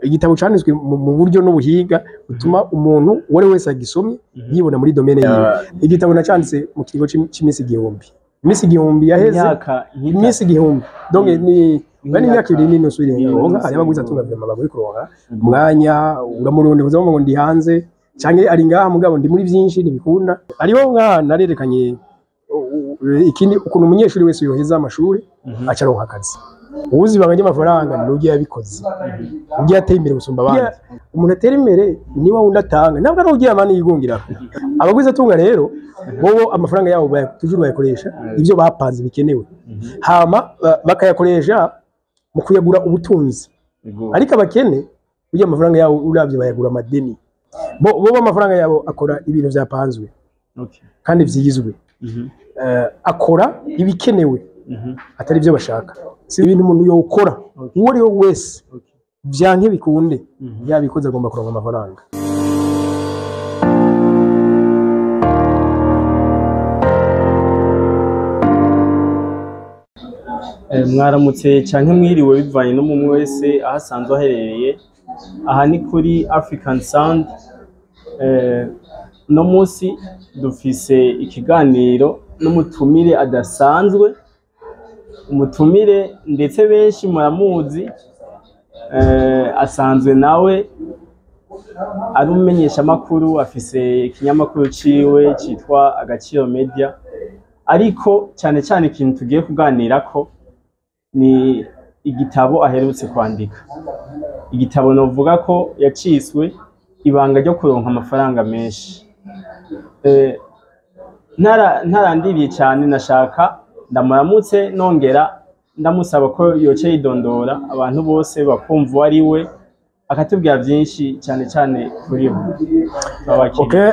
Igitabo canditswe mu buryo n'ubuhiga butuma umuntu uwo ari wese agisomye yibona muri domaine yiwe. Igitabo nacanditse mu kiringo c'imisi 1000. Imisi 1000 yaheze, imisi 1000, donc ni bani imyaka 2 n'inusu irenga. Hari abagwiza tunga vyama baguri kuronka umwanya, uramurundi kuza ngo ndi hanze canke ari ngaha, mugabo ndi muri vyinshi ntibikunda. Hariho nka narerekanye ikindi, ukuntu umunyeshuri wese yoheza amashuri acaronka akazi. Uwuzi ibanga ry'amafaranga n'ugiye yabikoze, ugiye ateye imbere gusumba abandi. Umuntu atera imbere ni wa wundi atanga, ntabwo ari ugiye amani yigungira. Abagwiza tunga rero bobo amafaranga yabo toujours bayakoresha ibyo bapanze bikenewe, hama bakayakoresha mu kuyagura ubutunzi. Ariko abakene ugiye amafaranga yabo uravye bayagura amadeni. Bo amafaranga yabo akora ibintu vyapanzwe kandi vyizwe, akora ibikenewe atari byo bashaka. Si ibintu umuntu yokora uwo ari we wese vyanke bikunde, yabikoze agomba kuronka amafaranga. Mwaramutse canke mwiriwe bivanye n'umwe wese aho asanzwe aherereye. Aha ni kuri African Sound. No munsi dufise ikiganiro n'umutumire adasanzwe, umutumire ndetse benshi muramuzi, asanzwe nawe ari umumenyeshamakuru, afise ikinyamakuru ciwe citwa Agaciro Media. Ariko cyane cyane ikintu tugiye kuganirako ni igitabo aherutse kwandika, igitabo novuga ko yaciswe ibanga ryo kuronka amafaranga menshi. Ntarandiriye cyane, nashaka ndamuramutse nongera ndamusaba ko yoce yidondora abantu bose bakumva uwo ari we, akatubwira byinshi cyane cyane kuri we. Okay,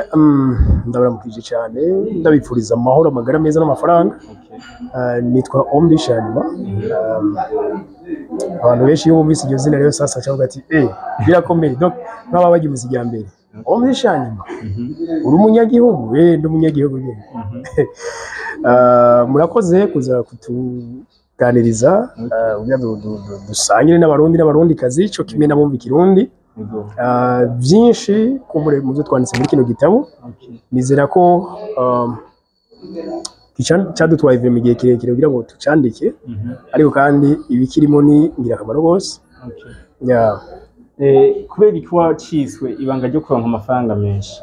ndabaramukije cyane, ndabipfuriza amahoro, amagara meza n'amafaranga. Nitwa Omri Shanyuma. Abantu benshi iyo bumvise iryo zina rero sasa cyangwa ati birakomeye, donc nk'aba bagize ijya mbere. Omri Shanyuma, uri umunyagihugu? Ndi umunyagihugu nyine. Murakoze kuza kutuganiriza kugira dusangire n'abarundi n'abarundikazi ico kimwe n'abumva ikirundi. Byinshi kumbure mu byo twanditse muri kino gitabo, nizera ko cyadutwaye mu gihe kirekire kugira ngo tucandike, ariko kandi ibikirimo ni ingirakamaro rwose. Kubera iki waciswe ibanga ryo kuronka amafaranga menshi?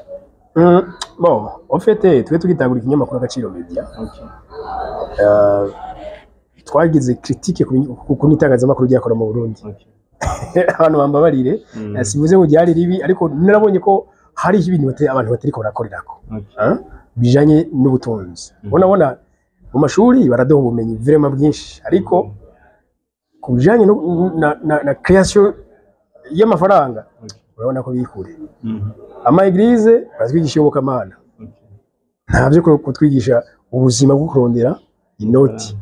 Bon, en fait twe tugitangura ikinyamakuru Agaciro Media, twagize critique ku itangazamakuru ryakora mu Burundi. Abantu bambabarire, sivuze ngo ryari ribi, ariko narabonye ko hari ibintu abantu batariko barakorerako bijanye n'ubutunzi. Ubona mu mashuri baraduha ubumenyi vraiment bwinshi, ariko ku bijanye na création y'amafaranga urabona ko bikure. Ama église baratwigisha iyobokamana, nta byo kutwigisha ubuzima bwo kurondera inoti.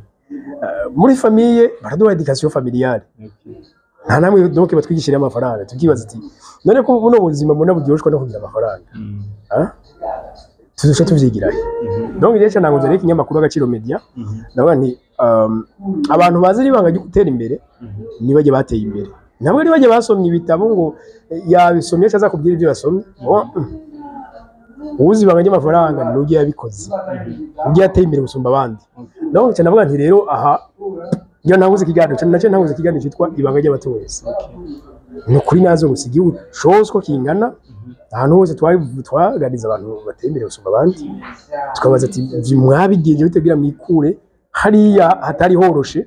Muri famille baraduha éducation familiale, nta namwe donc batwigishira amafaranga. Tukibaza ati none ko buno buzima mbona buryoshwa no kugira amafaranga, tuzosha tuvyigirahe? Donc rero nango zari ikinyamakuru Agaciro Media, ndavuga nti abantu bazi ibanga ryo gutera imbere nibajye bateye imbere, ntabwo ari bajye basomye ibitabo ngo yabisomye aza kubwira ibyo basomye. Uwuzi ibanga ry'amafaranga n'ugiye yabikoze, ugiye ateye imbere gusumba abandi. Donc ndavuga nti rero aha iyo ntanguze ikiganiro nacyo ntanguze ikiganiro cyitwa ibanga ry'abatunzi. Ni ukuri nazo gusa igihugu cose uko kingana, ahantu hose twaganiriza abantu bateye imbere gusumba abandi, tukabaza ati mwabigenje bite kugira mwikure hariya hatari horoshe?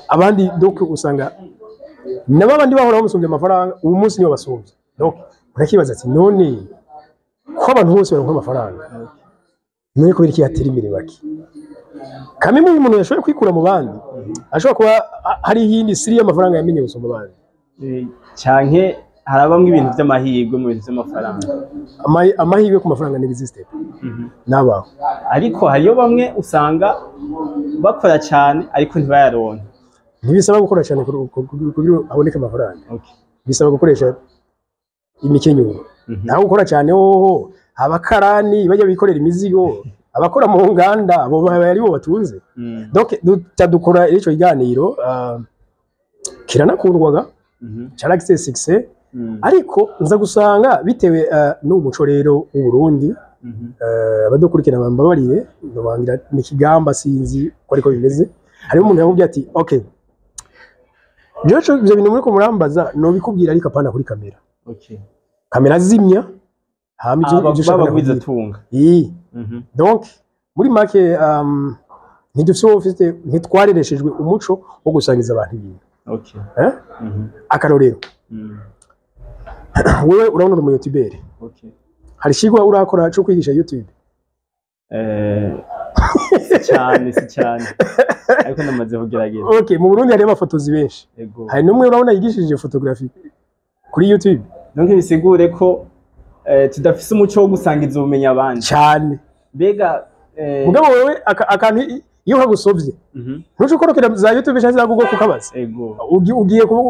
Abandi donc usanga nabo abandi bahora bamusumbye amafaranga, ubu munsi nibo basumbye. Donc urakibaza ati none ko abantu bose baronka amafaranga, none kubera iki hatera imbere bake? Kamwe mu umuntu yashoboye kwikura mu bandi, ashobora kuba hari iyindi siri y'amafaranga yamenye gusumba abandi. Canke harabamwe ibintu by'amahirwe mu bintu by'amafaranga. Amahirwe ku mafaranga n'existe nabaho. Ariko hariyo bamwe usanga bakora cyane ariko ntibayaronke. Ntibisaba gukora cyane kugira haboneke amafaranga. Bisaba gukoresha imikenyero. Naho gukora cyane hoho abakarani bajya bikorera imizigo, abakora mu nganda abo bari bo batunze. Donc dukora ico kiganiro kiranakundwaga. Caragize succès, ariko nza gusanga bitewe n'umuco rero w'u Burundi, abadukurikirana bambabarire, ndabangira ni kigamba, sinzi ko ariko bimeze. Hariho umuntu yamubwiye ati: "Okay, jewe ivyo bintu muriko murambaza nobikubwira, ariko apana kuri kamera." Kamera zimya, hama ivyo ushaka babagwiza ndakubwira. tunga. Iyi. Donc muri make, ntidufise uwo ufite, ntitwarereshejwe umuco wo gusangiza abantu ibintu. Eh? Akarorero, wewe urabona uri umuyotuberi. Hari ikigwa urakora cyo kwigisha YouTube? Si cyane, si cyane, ariko ndamaze kugerageza. Okay, mu Burundi hariyo abafotozi benshi. Hari n'umwe urabona yigishije photographie kuri YouTube? Donc bisigure ko tudafise umuco wo gusangiza ubumenyi abandi. Cyane. Mbega Mugabo wewe akantu iyo kagusovye, ntuce ukorokera za YouTube cyangwa za Google kukabaza.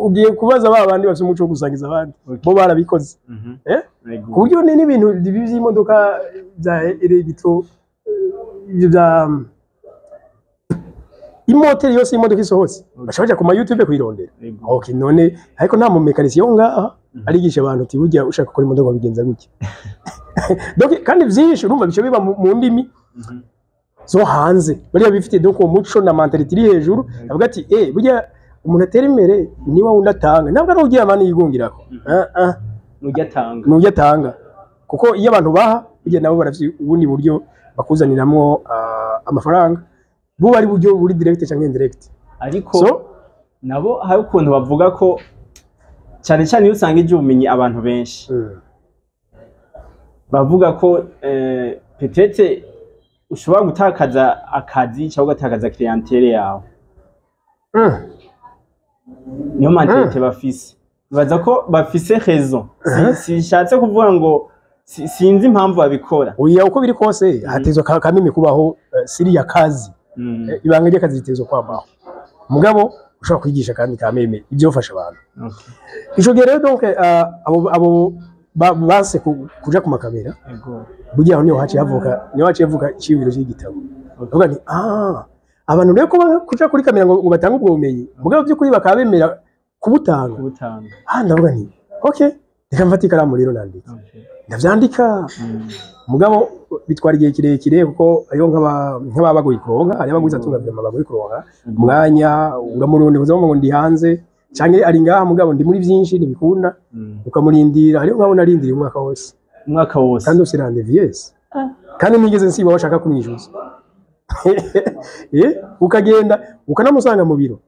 Ugiye kubaza ba bandi bafite umuco wo gusangiza abandi. Bo barabikoze. Eh? Ku buryo ni n'ibintu by'imodoka bya elegitro, ibyo bya imoteri yose y'imodoka isohotse, baca baja ku ma YouTube kuyirondera. Okay, none ariko nta mu mécanicien wo ngaha arigisha abantu ati: "Burya ushaka gukora imodoka bigenza gutya." Donc kandi vyinshi urumva bice biba mu ndimi zo hanze. Bariya bifite donc uwo muco na mentalité iri hejuru, avuga ati: "Eh, burya umuntu atera imbere ni wa wundi atanga, ntabwo ari ugiye amani yigungirako." Ah ah. Nujya atanga. Nujya atanga, kuko iyo abantu baha burya nabo barafite ubundi buryo bakuzaniramwo amafaranga, buba ari buryo buri direct cyangwa indirect. Ariko so nabo hari ukuntu bavuga ko cyane cyane iyo usanga ubumenyi abantu benshi bavuga ko peut-être ushobora gutakaza akazi cyangwa ugatakaza clientèle yawe. Niyo mentalité bafise, bibaza ko bafise raison. Sishatse kuvuga ngo sinzi impamvu babikora. Oya, uko biri kose hatezwa kameme kubaho, siri ya kazi. Ibanga ry'akazi ritezwa kwamaho, mugabo ushobora kwigisha kandi kameme ibyofasha abantu. Ico gihe rero donc abo banse kuja ku makamera, burya aho niho haciye havuka iciyumviro cy'igitabo. Ndavuga nti: "Ah, abantu rero ko banga kuja kuri kamera ngo batange ubwo bumenyi, mugabo by'ukuri bakaba bemera kubutanga." Kubutanga. Ah, ndavuga nti: "Okay, reka mfate ikaramu rero nandike." Ndavyandika, mugabo bitwara igihe kirekire, kuko hariho nk'ababa bagoye kuronka, hariho abaguzi atunga vraiment bagoye kuronka umwanya. Uramurundi uzavuga ngo ndi hanze canke ari ngaha, mugabo ndi muri byinshi ntibikunda. Ukamurindira, hariho nk'abo narindiriye umwaka wose. Umwaka wose? Kandi ufise rendez-vous, yes, kandi nigeze nsiba bashaka kumwishyuza. Eh, ukagenda ukanamusanga mu biro,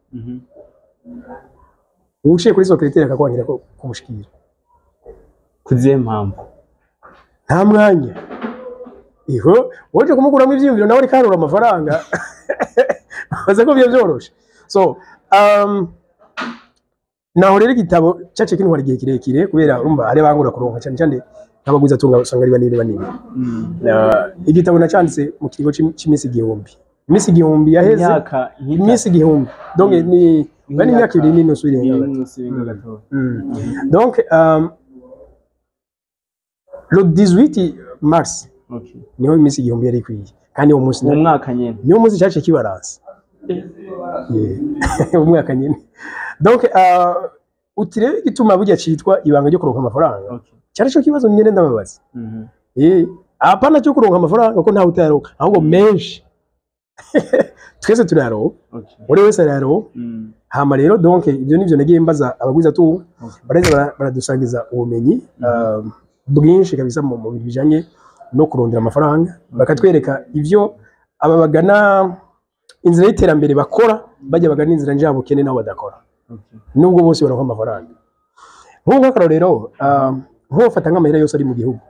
uciye kuri secrétaire akakwangira ko kumushikira. Kuzihe mpamvu? Nta mwanya. Iho waje kumukuramo ivyiyumviro, nawe ariko arura amafaranga, baza ko byo byoroshe. So naho rero igitabo cyaciye kintwara igihe kirekire, kubera urumva hari bangura kuronka, cyane cyane nk'abaguzi atunga usanga ari banini banini. Igitabo nacanditse mu kiringo c'iminsi 1000. Iminsi 1000 yaheze. Imyaka nk'itatu. Iminsi 1000, donc ni imyaka 2.5 irenga gato. N'inusu irenga gatoya. Donc le 18 mars niho iminsi 1000 yari ikwiye, kandi uwo munsi Uwo mwaka nyene? Niwo munsi cyaciye kibaransa. Yeah. Umwaka nyine. Donc uti rero igituma burya citwa Ibanga ryo kuronka amafaranga, cyari cyo kibazo nyene ndababaza. Eh, apana cyo kuronka amafaranga, kuko ntawe utayaronka, ahubwo menshi twese turayaronka. Buri wese arayaronka. Hama rero donc ibyo nivyo nagiye mbaza abagwiza tunga. Baraheza baradusangiza ubumenyi bwinshi kabisa mu bintu bijanye no kurondera amafaranga, bakatwereka ivyo aba bagana inzira y'iterambere bakora, bajya bagana inzira njabukene nabo badakora, nubwo bose baronka amafaranga. Nk'ubu nk'akarorero, nk'ufata nk'amahera yose ari mu gihugu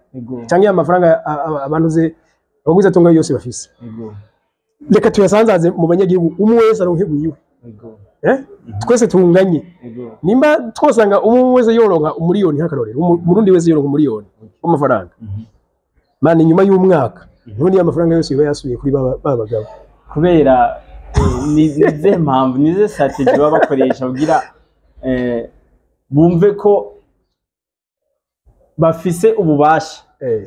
cyangwa amafaranga abantu ze abagwiza tunga yose bafise, reka tuyasanzaze mu banyagihugu, umwe wese aronke gwiwe. Eh? Twese tunganye. Nimba twosanga umwe wese yoronka umuriyoni, nk'akarorero umurundi wese yoronka umuriyoni w'amafaranga, mani inyuma y'umwaka ntundi amafaranga yose yoba yasubiye kuri ba bagabo. Kubera ni izihe mpamvu, ni izihe stratégie baba bakoresha kugira bumve ko bafise ububasha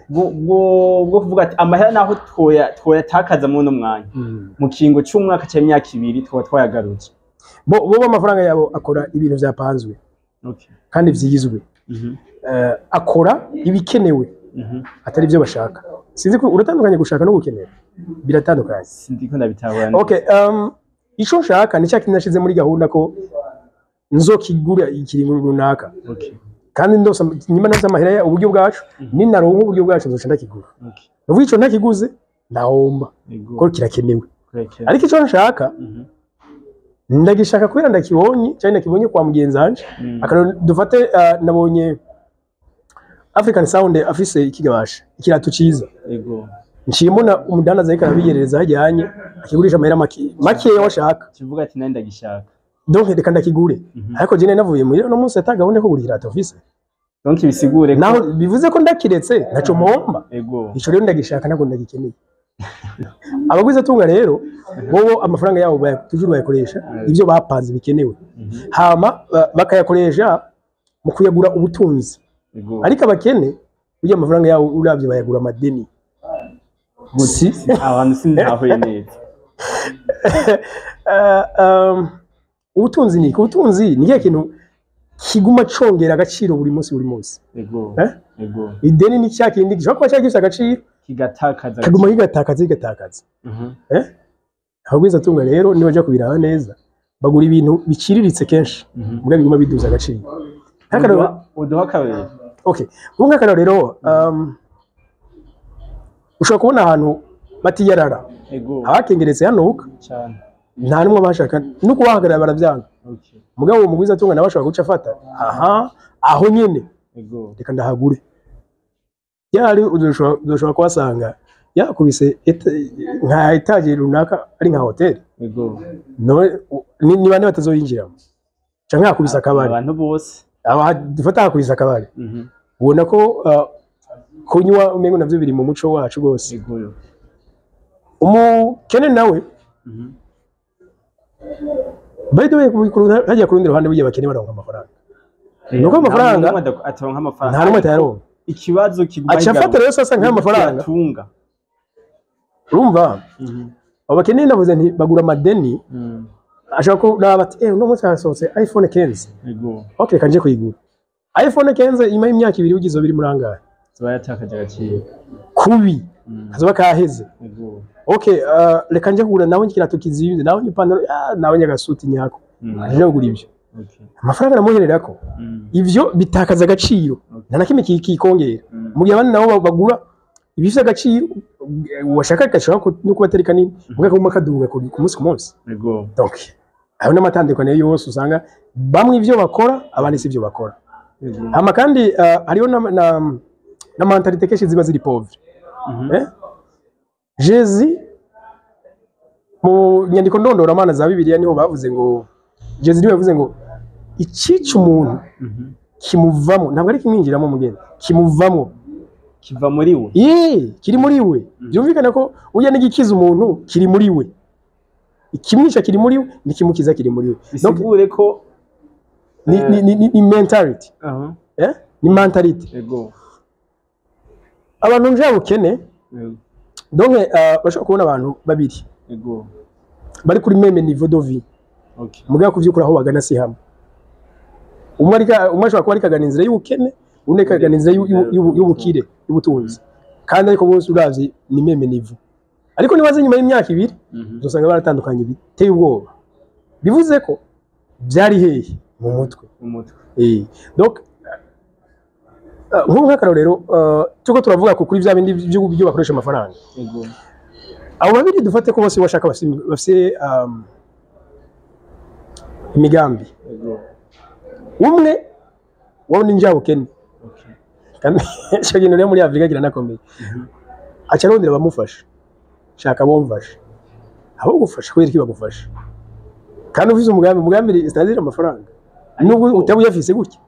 bwo kuvuga ati amahera naho twoyatakaza muri uno mwanya, mu kiringo c'umwaka canke imyaka 2 twaba twayagaruje? Bo amafaranga yabo akora ibintu vyapanzwe. Kandi vyizwe. Akora ibikenewe, atari ibyo bashaka. Sinzi ko uratandukanye gushaka no gukenera, biratandukanye. Sindiko ndabitahura. Okay, ico nshaka ni cya kintu nashize muri gahunda ko nzokigura ikiringo runaka. Kandi ndose nyuma ndose amahera ya uburyo bwacu, ninaronka uburyo bwacu nzoca ndakigura. Nuvuga ico ntakiguze ndahomba, ko kirakenewe. Kurekera. Ariko ico nshaka ndagishaka kubera ndakibonye cyangwa ndakibonye kwa mugenzi wanje. Akarorero dufate, nabonye African Sound afise ikigabasha ikirato ciza. Nciye mbona umudandaza ariko arabiyerereza hajyanye akigurisha amahera make makeya washaka. Kivuga ati nari ndagishaka. Donc reka ndakigure. Ariko jene navuye muri no munsi ata gahunda yo kugura ikirato ofise. Donc bisigure ko Naho bivuze ko ndakiretse ntaco mpomba. Ico rero ndagishaka, ntabwo ndagikeneye. Abagwiza tunga rero bobo amafaranga yabo toujours bayakoresha ibyo bapanze bikenewe, hama bakayakoresha mu kuyagura ubutunzi. Ariko abakene burya amafaranga yabo uravye bayagura amadeni. Si abantu sindahuye neza. Ubutunzi ni iki? Ubutunzi ni kintu kiguma congera agaciro buri munsi buri munsi. Eh? Ideni ni cya kindi gishobora kuba cyari gifite agaciro, kigatakaza. Kaguma kigatakaza, kigatakaza. Eh? Abagwiza tunga rero nibaja kubiraba neza bagura ibintu biciriritse kenshi, muga biguma biduza agaciro. Nk'akarorero. Uduha akarorero. Okay, ubu nk'akarorero, ushobora kubona ahantu batiyarara, abakengeretse hanuka, nta n'umwe bashaka no kubahagarara barabyanga. Mugabo uwo mugwiza tunga nawe ashobora guca afata aha aho nyene, reka ndahagure. Yari uzoshobora kuhasanga yakubise nka etaje runaka ari nka hoteli. Ni bande batazoyinjiramo? Canke yakubise akabari. Abantu bose. Aba dufata yakubise akabari, ubona ko kunywa umengo navyo biri mu muco wacu rwose. Umukene nawe, by the way, hajya ku rundi ruhande burya abakene baronka amafaranga. Nuko amafaranga Nta n'umwe ataronka amafaranga. Nta n'umwe atayaronka. Ikibazo kiguma Aca afata rero sasa nk'ayo mafaranga. Atunga. Urumva, abo bakene navuze nti bagura amadeni. Ashobora kuraba ati uno munsi hasohotse iPhone 15. Okay, reka nje kuyigura iPhone 15. Nyuma y'imyaka 2 ugize biri muri angahe? Ziba yatakaje agaciro. Kubi kazoba kaheze. Okay, reka nje kugura nawe ikirato kizimvye, nawe ipantaro, nawe nyagasuti nyako. Nje kugura ivyo. Amafaranga namuhererako, ivyo bitakaza agaciro, nta na kimwe kikongera. Mu gihe abandi nabo bagura ibifite agaciro, washaka gashobora no kuba atari kanini, muga kaguma kaduga ku munsi ku munsi. Donc ayo n'amatandukano yose usanga bamwe ivyo bakora, abandi si ivyo bakora. Hama kandi hariho na mentalité kenshi ziba ziri pauvre. Eh? Jésus mu nyandiko ndondoramana za Bibiliya niho bavuze ngo Jésus niwe yavuze ngo icica umuntu kimuvamo, ntabwo ari kimwinjiramo mugende, kimuvamo. Kiva muri we. Kiri muri we. Byumvikana ko burya n'igikiza umuntu kiri muri we, ikimwica kiri muri we, n'ikimukiza kiri muri we. Donc Bisigure ko ni mentality. Eh? Ni mentality. Abantu njabukene, donc bashobora kubona abantu babiri bari kuri même niveau de vie, mugabo kuvyukura aho bagana si hamwe. Umwe ashobora kuba ariko agana inzira y'ubukene, undi akagana inzira y'ubukire, y'ubutunzi. Kandi ariko bose uravye ni même niveau. Ariko nibaze nyuma y'imyaka 2 uzosanga baratandukanye biteye ubwoba. Bivuze ko byari hehe? Mu mutwe. Mu mutwe. Donc nk'ubu nk'akarorero, turiko turavuga ku kuri vya bindi by'uburyo bakoresha amafaranga. Abo babiri dufate ko bose bashaka bafise imigambi. Umwe wabona injabukene. Kandi ico kintu rero muri Afrika kiranakomeye. Aca arondera abamufasha. Shaka bomfasha. Abo gufasha kubera iki bagufasha? Kandi ufise umugambi, umugambi c'est-à-dire amafaranga. Nubwo utaba uyafise gutya.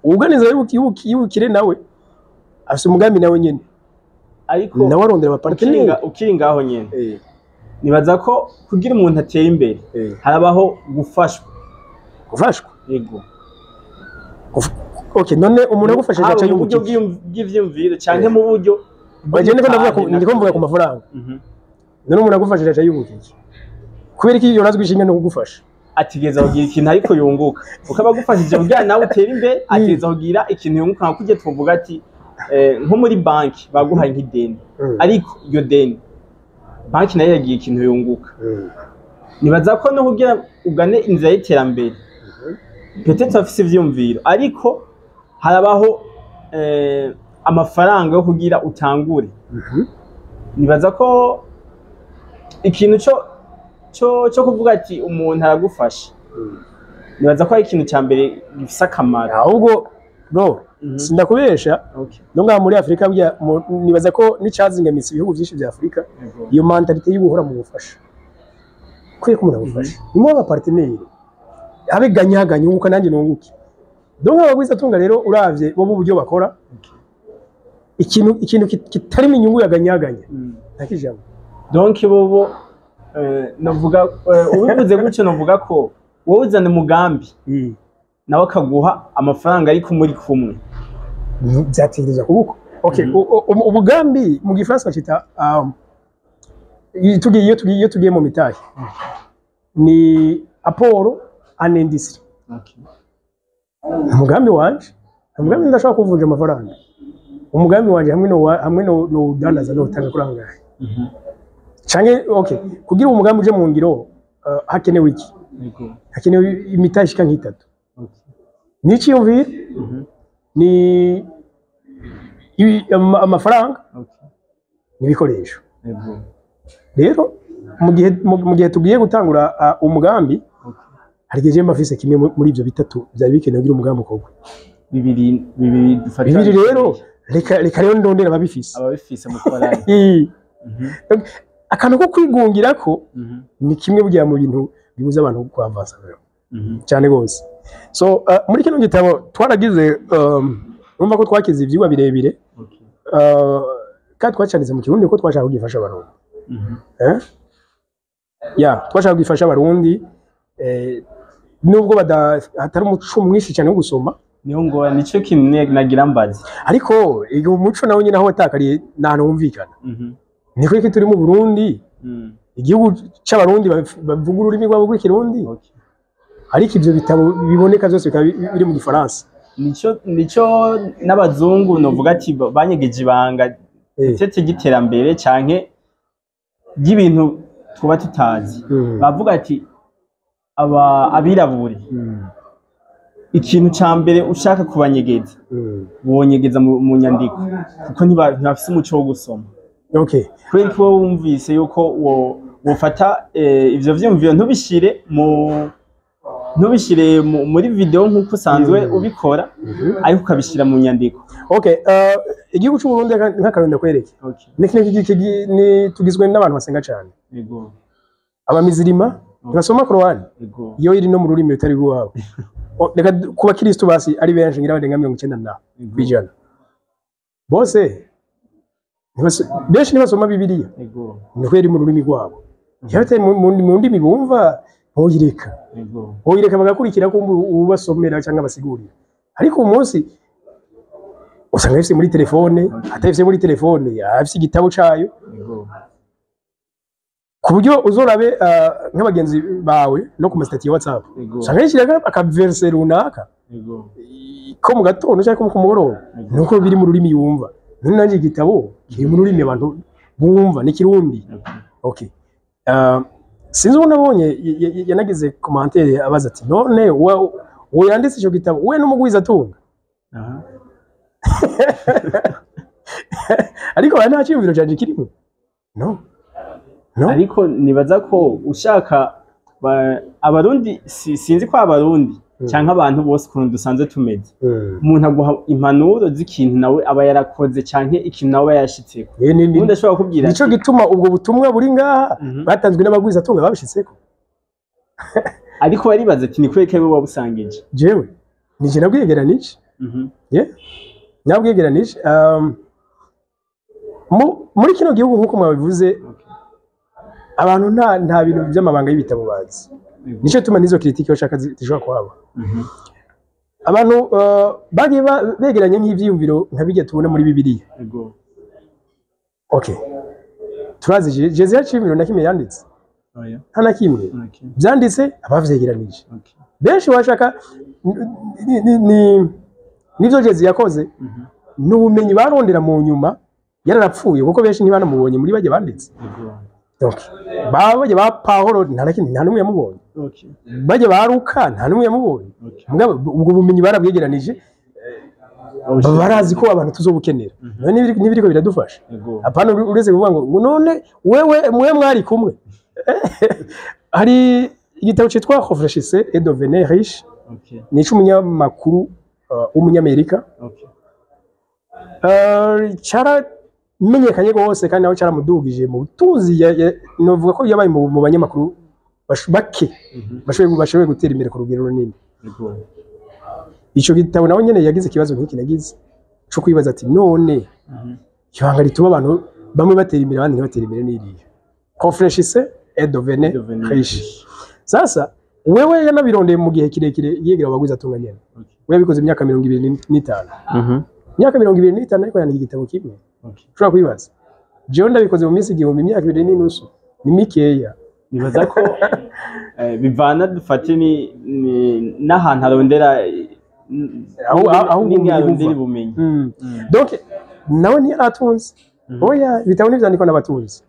Uganiza y'ubukire nawe afise umugambi nawe nyene. Ariko Nawe arondera aba partenaire. Ukiri ngaho nyene. Nibaza ko kugira umuntu ateye imbere harabaho gufashwa. Gufashwa? Yego. Okay, none umuntu agufashije aca Haba mu buryo yunguka iki? bw'ivyiyumviro canke mu buryo Oya, ndiko ndavuga ndiko mvuga ku mafaranga. None umuntu agufashije aca yunguka iki? Kubera iki yorazwi ishinga no kugufasha? ategereza kugira ikintu ariko yunguka, ukaba agufashije kugira nawe utere imbere, ategereza kugira ikintu yunguka. Nka kurya tuvuga ati nko muri banki baguhaye nk'ideni, ariko iryo deni banki nayo yagiye ikintu yunguka. Nibaza ko no kugira ugane inzira y'iterambere, peut-être afise ivyiyumviro, ariko harabaho amafaranga yo kugira utangure. Nibaza ko ikintu cyo kuvuga ati umuntu aragufasha, nibaza ko ari ikintu cya mbere gifise akamaro. Ahubwo bro, sindakubesha, no ngaha muri Afurika burya nibaza ko n'icazingamitse ibihugu byinshi bya Afurika, iyo mentalité y'uguhora mu bufasha. Kwiye ko umuntu agufasha, ni aba partenaire, habe gagnant-gagnant, unguka nanjye nunguke. Donc abagwizatunga rero, uravye bo uburyo bakora, ikintu kitarimo inyungu ya gagnant-gagnant ntakijambo. Donc bobo novuga, ubivuze gutyo, novuga ko wowe uzana umugambi, nawe akaguha amafaranga, ariko muri kumwe. Byategereza kuba uko. Okay, umugambi mu gifaransa bacita iyo tugiye mu mitahe ni apport en industrie. Umugambi wanje, umugambi ndashobora kuvunja amafaranga, umugambi wanje hamwe no hamwe no udandaza no utanga kuri angahe canke, okay, kugira umugambi uje mu ngiro, hakenewe iki? Hakenewe imitahe ishika nk'itatu. N'iciyumviro, ni amafaranga, n'ibikoresho. Rero mu gihe tugiye gutangura umugambi, hari igihe jewe mba mfise kimwe muri ivyo bitatu vyari bikenewe kugira umugambi ukorwe. Bibiri bibiri dufata. Bibiri rero, reka rero ndondera ababifise. Ababifise mukorane. Akantu ko kwigungira ko ni kimwe burya mu bintu bibuza abantu kwavansa rero cyane gose. So muri kino gitabo twaragize, urumva ko twakize ivyigwa birebire, kandi twacanditse mu Kirundi kuko twashaka kugifasha Abarundi. Eh? Ya, twashaka kugifasha Abarundi, nubwo hatari umuco mwinshi cyane wo gusoma. Niho ngo nico kintu nagira mbaze. Ariko iyo umuco nawo nyine aho watakariye nta hantu wumvikana. Ni ko turi mu Burundi, igihugu c'Abarundi bavuga ururimi rwabo rw'Ikirundi, ariko ivyo bitabo biboneka byose bikaba biri mu Gifaransa. Nico n'abazungu novuga ati banyegeje ibanga cece ry'iterambere canke ry'ibintu twuba tutazi. Bavuga ati aba abirabure, ikintu ca mbere ushaka kubanyegeza, wonyegeza mu nyandiko, kuko ntibafise umuco wo gusoma. Kubera ko wowe wumvise yuko wofata ivyo vyiyumviro ntubishire muri video nk'uko usanzwe ubikora, ariko ukabishira mu nyandiko. Okay, igihugu c'u Burundi, nk'akarorero ndakwereke, ni tugizwe n'abantu basenga cyane. Abamizirima ntibasoma Korowani iyo iri no mu rurimi rutari rw'iwabo. Reka ku bakristo basi ari benshi, ngira barenga 90 na kwijana bose benshi ntibasoma Bibiliya. Ni ko iri mu rurimi rwabo. Iyo bitari mu ndimi bumva, boyireka. Boyireka bagakurikira ko ubasomera cyangwa basigurira. Ariko uyu munsi usanga afise muri telefone, atafise muri telefone afise igitabo cayo, ku buryo uzorabe nk'abagenzi bawe no ku ma statut ya WhatsApp, usanga yishyiraho aka verset runaka ko mu gatondo cyangwa ko ku mugoroba, nuko biri mu rurimi yumva. None nanjye igitabo kiri mu rurimi abantu bumva, ni Kirundi. Okay, sinzi uwo nabonye yanagize commentaire abaza ati: "None uwo yanditse icyo gitabo we n'umugwizatunga?" Ariko nta cyiyumviro cyanjye kirimo, no no. Ariko nibaza ko ushaka Abarundi, sinzi ko Abarundi canke abantu bose ukuntu dusanzwe tumeze, umuntu aguha impanuro z'ikintu nawe aba yarakoze canke ikintu nawe aba yarashitseko. Ubundi ashobora kukubwira Nico ati gituma ubwo butumwa buri ngaha batanzwe n'abagwizatunga babishitseko. Ariko baribaza ati: "Ni kubera ko ariwe wabusangije?" Jewe nije nabwiyegeranije. Yeah, nabwiyegeranije. Muri kino gihugu, nk'uko mwabivuze, abantu nta bintu by'amabanga y'ibitabo bazi. Nico tuma n'izo critique bashaka zishobora kuhaba. Abantu bagiye begeranya nk'ivyiyumviro nka bijya tubona muri Bibiliya. Okay, turazi Jésus yaciye na kimwe yanditse. Oya. Nta na kimwe. Byanditse abavyegeranije. Benshi bashaka nivyo Jay-Z yakoze, n'ubumenyi barondera mu nyuma yararapfuye, kuko benshi ntibanamubonye muri bajya banditse. Donc bajya ba Pawulo nta na kimwe, nta n'umwe yamubonye. Bajya ba Luka nta n'umwe yamubonye. Mugabo ubwo bumenyi barabwegeranije, barazi ko abantu tuzobukenera. None n'ibiriko biradufasha. Apana uretse kuvuga ngo none wewe mwe mwari kumwe. Hari igitabo cyitwa Réfléchissez et devenez riche, ni ic'umunyamakuru w'umunyamerika. Cyaramenyekanye rwose kandi nawe cyaramudugije mu butunzi. Novuga ko yabaye mu banyamakuru bake bashoboye gutera imbere ku rugero runini. Ico gitabo nawe nyene yagize ikibazo nk'iki nagize co kwibaza ati: none ibanga rituma abantu bamwe batera imbere, abandi ntibatere imbere n'iriya? Réfléchissez et devenez Devenez riche. Sasa wewe yanabirondeye mu gihe kirekire yegera abagwiza atunga nyene. We yabikoze imyaka 25. Imyaka 25 ariko yandika igitabo kimwe. Ushobora kwibaza, jewe ndabikoze mu minsi 1000, imyaka 2.5 ni mikeya. Nibaza ko bivana, dufate ni n'ahantu arondera Aho n'ingene ubumenyi arondera buva. ubumenyi. Donc nawe ntiyaratunze. Oya, ibitabo ntivyandikwa n'abatunzi.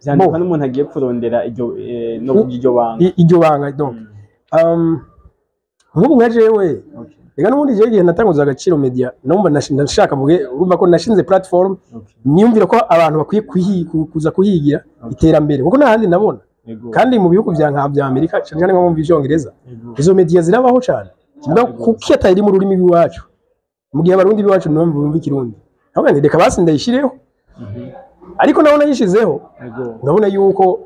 Vyandikwa Bo. n'umuntu agiye kurondera iryo no kugira iryo banga. Iryo banga. Donc nk'ubu nka jewe, reka n'ubundi jewe igihe natanguza Agaciro Media, numva nashaka mvuge, urumva ko nashinze platform, niyumvira ko abantu bakwiye kuza kuhigira iterambere, kuko nta handi nabona. Kandi mu bihugu vya nka vya Amerika, cyane cyane nko mu Vyongereza, izo media zirabaho cyane. Mugabo kuki atari mu rurimi rw'iwacu, mu gihe abarundi b'iwacu numva bumva ikirundi? Ahubwo nti reka basi ndayishireho. Ariko naho nayishizeho, urabona yuko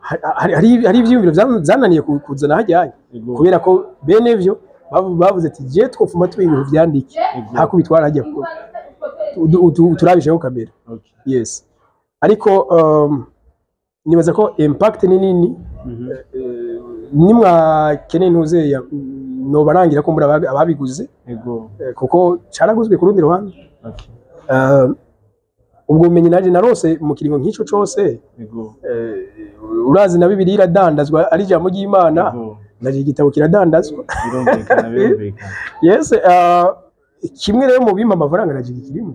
hari ivyiyumviro vyananiye kuzana hajyanye, kubera ko bene vyo bavuze ati: je twofuma tuba ibintu vyandike hako bitwara hajya turabisheho kamera. Yes, ariko nibaza ko impact ni nini. Nimwakeneye ntuzeya nobarangira ko muri ababiguze, kuko caraguzwe ku rundi ruhande. Ubwo bumenyi naje narose mu kiringo nk'ico cose, urazi na Bibiliya iradandazwa, ari ijambo ry'Imana. Naje igitabo kiradandazwa. Birumvikana, birumvikana. Yes, kimwe rero mu bimpa amafaranga naje kirimo.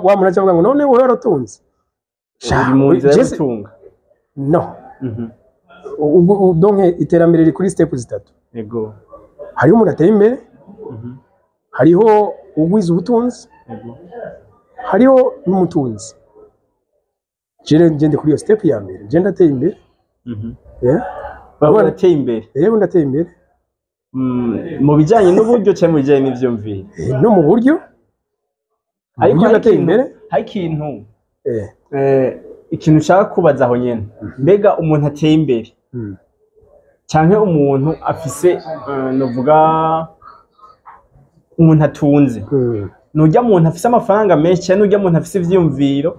Wa muntu acavuga ngo: none wowe waratunze? Uri mu nzira yo gutunga? No. Donc iterambere riri kuri step zitatu. Hariho umuntu ateye imbere, hariho ugwiza ubutunzi, hariho n'umutunzi. Jewe ngende kuri iyo step ya mbere, je ndateye imbere. Yeah. Baba urateye imbere? Yego, ndateye imbere. Mu bijyanye n'uburyo cyangwa mu bijyanye n'ivyumviro? No mu buryo. Mu Ariko buryo hari ndateye ikintu imbere. hari ikintu ikintu ushaka kubaza aho nyene: mbega umuntu ateye imbere canke umuntu afise novuga umuntu atunze, nurya muntu afise amafaranga menshi canke nurya muntu afise ivyiyumviro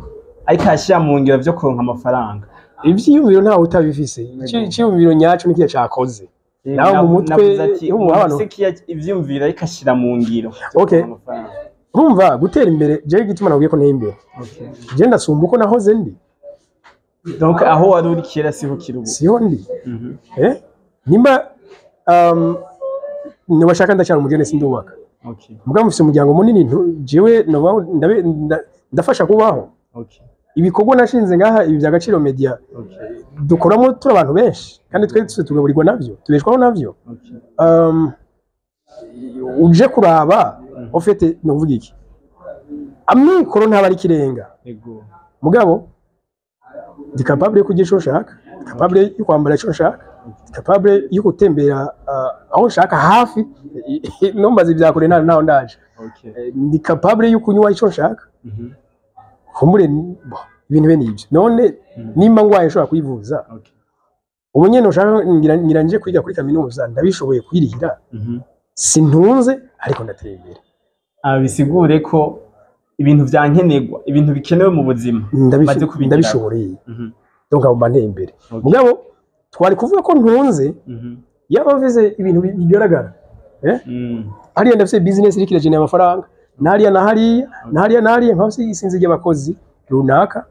ariko arashira mu ngiro vyo kuronka amafaranga? Ivyiyumviro ntawe utabifise. Iciyumviro nyaco ni kiya cakoze nawe mu mutwe. Navuze ati iyo mu umuntu bantu afise ivyiyumviro ariko ashira mu ngiro vyo kuronka amafaranga. Urumva gutera imbere, jewe igituma nakubwiye ko nteye imbere, je ndasumba uko nahoze ndi. Donc aho wari uri kera siho ukiri ubu? Siho ndi. Nimba nibashaka ndacyari umugene, sindubaka. Mugabo mufise umuryango munini, jewe ndafasha kubaho. Ibikorwa nashinze ngaha, ibi bya Gaciro Media, dukoramo turi abantu benshi, kandi twe twese tugaburirwa navyo, tubeshwaho navyo. Uje kuraba, au fait novuga iki, amikoro ntaba ari ikirenga. Mugabo ndi capable yo kurya ico nshaka, ndi capable yo kwambara ico nshaka, ndi capable yo gutembera aho nshaka hafi, nombaza ibya kure ntaho ndaje. Ndi capable yo kunywa ico nshaka. Kumbure bo, ibintu bene ibyo. None nimba ngwaye nshobora kwivuza. Ubu nyene ushaka ngira nje kwiga kuri kaminuza, ndabishoboye kwirihira. Sintunze, ariko ndateye imbere. Bisigure ko ibintu vyankenerwa, ibintu bikenewe mu buzima, maze kubigeraho. Ndabishoboreye. Donc abo mba nteye imbere. Mugabo twari kuvuga ko ntunze yaba mvuze ibintu bigaragara. Hariya ndafise business iriko iragenera amafaranga, na hariya na hariya na hariya na hariya, nkaba isinzi ry'abakozi runaka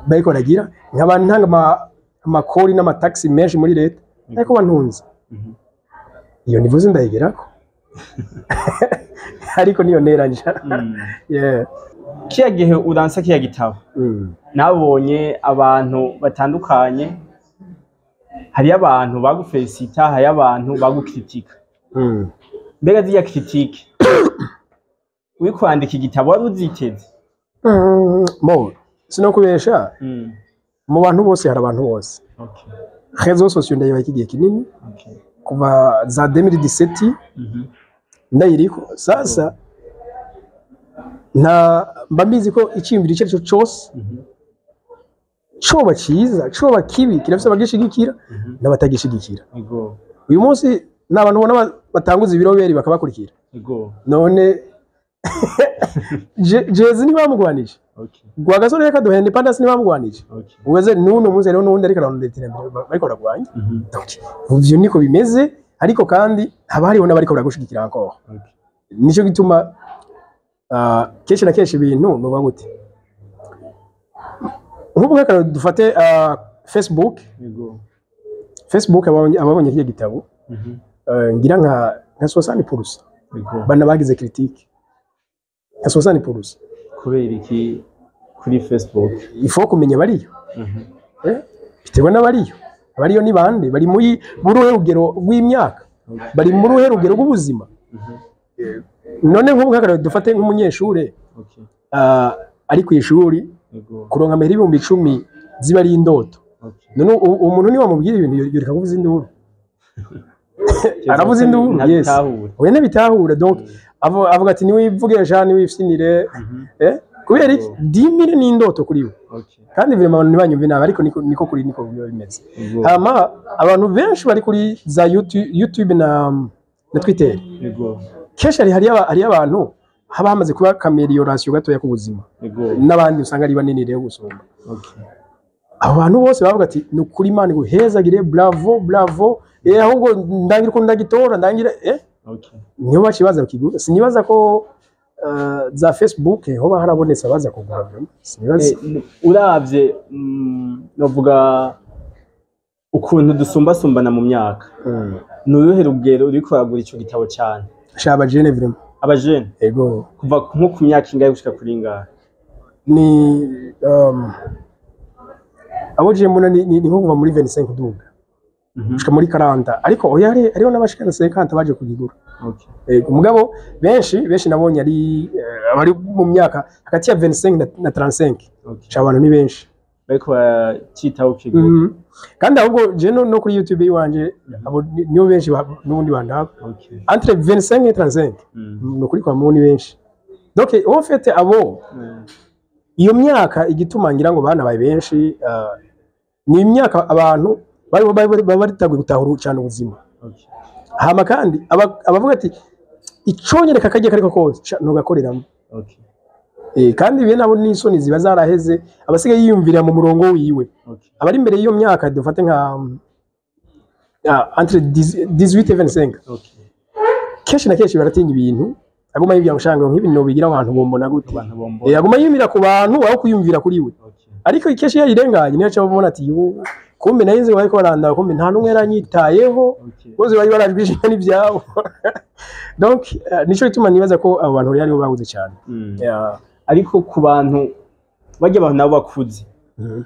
bariko baragira, nkaba ntanga ama Amakori n'amataxi menshi muri leta, ariko bantunze. Iyo nivuze ndayigerako, ariko niyo ntera nja. Yeah. Kiya gihe uransa kiya gitabo, nabonye abantu batandukanye. Hariyo abantu bagufelicita, hariyo abantu bagukritika. Mbega ziriya critique, uri kwandika igitabo wari uziteze? Mo sinokubesha, mu bantu bose hari abantu bose. Réseaux sociaux ndayibaye igihe kinini, kuva za 2017 ndayiriko. Sasa nta mba mbizi ko iciyumviro icyo ari cyo cyose, coba cyiza coba kibi, kirafise abagishigikira n'abatagishigikira. Uyu munsi ni abantu ubona batanguza ibiroberi bakabakurikira. None Jay-Z ntibamugwanije? Rwagasore reka duhe independence, ntibamugwanije? Uweze n'uno munsi hariho n'uwundi ariko ararondera iterambere, bariko baragwanya. Donc ivyo niko bimeze, ariko kandi haba hariho n'abariko baragushigikira encore. Nico gituma kenshi na kenshi ibintu nuba gute, nk'ubu nk'akarorero dufate Facebook. Facebook, ababonye kiriya gitabo, ngira nka 60% bana bagize critique, nka 60%. Kubera iki kuri Facebook? Il faut kumenya bariyo. Biterwa n'abariyo. Abariyo ni bande? Bari muri uruhe rugero rw'imyaka? Bari muri uruhe rugero rw'ubuzima? None nk'ubu nk'akarorero dufate nk'umunyeshure ari ku ishuri, kuronka amahera 10,000 ziba ari indoto. None umuntu niwe wamubwira ibintu, yoreka kuvuza induru? Aravuza induru, yes. Ntabitahura. Oya, ntabitahura. Donc avuga ati: "Niwivuge sha, niwifyinire." Kubera iki? 10 000 ni indoto kuri we. Kandi vraiment abantu ntibanyumve nabi, ariko niko kuri, niko biba bimeze. Hama abantu benshi bari kuri za YouTube na Twitter, kenshi hariyo abantu haba hamaze kuba ka amélioration gatoya k'ubuzima, n'abandi usanga ari banini rero gusumba. Abo bantu bose bavuga ati: "Ni ukuri, Imana iguhezagire, bravo, bravo, ahubwo ndangira ukuntu ndagitora, ndangira." Niho baciye baza bakigura. Sinibaza ko za Facebook hoba harabonetse abaza kugura vraiment. Sinibaza. Uravye, novuga ukuntu dusumbasumbana mu myaka, ni uruhe rugero uriko uragura ico gitabo cyane? Sha, abajene vraiment. Abajene? Ego. Kuva nko ku myaka ingahe gushika kuri ingahe? Ni abo je mbona ni nko kuva muri 25 kuduga gushika muri 40, ariko oya, hariho n'abashika na 50 baje kugigura. Ego, mugabo benshi benshi nabonye ari abari mu myaka hagati ya 25 na 35. Sha, abantu ni benshi. Bariko baracitaho kigura. Kandi ahubwo je no kuri YouTube iwanje abo nibo benshi n'ubundi bandaba, entre 25 et 35. Ni ukuri kwa mu ni benshi. Donc en fait abo iyo myaka, igituma ngira ngo banabaye benshi, ni imyaka abantu bari bari gutahura cyane ubuzima. Hama kandi abavuga ati: "Iconyereka kajya kariko kose sha, ntugakoreramo." Kandi bene abo n'isoni ziba zaraheze, abasigaye yiyumvira mu murongo wiwe. Abari imbere y'iyo myaka, dufate nka entre 18 et 25, kenshi na kenshi baratinya ibintu, aguma yibwira ngo shanga nk'ibintu bigira abantu bombona gute? Abantu bombona. Aguma yiyumvira ku bantu aho kwiyumvira kuri we. Ariko kenshi iyo ayirenganye niyo aca abona ati: "Yu, kumbe nari nzi bariko barandaba, kumbe nta n'umwe yaranyitayeho." Bose bari barajwe n'ibyabo. Donc nico gituma nibaza ko abo bantu rero aribo babuze cyane. Yeah. Ariko ku bantu barya, abantu nabo bakuze,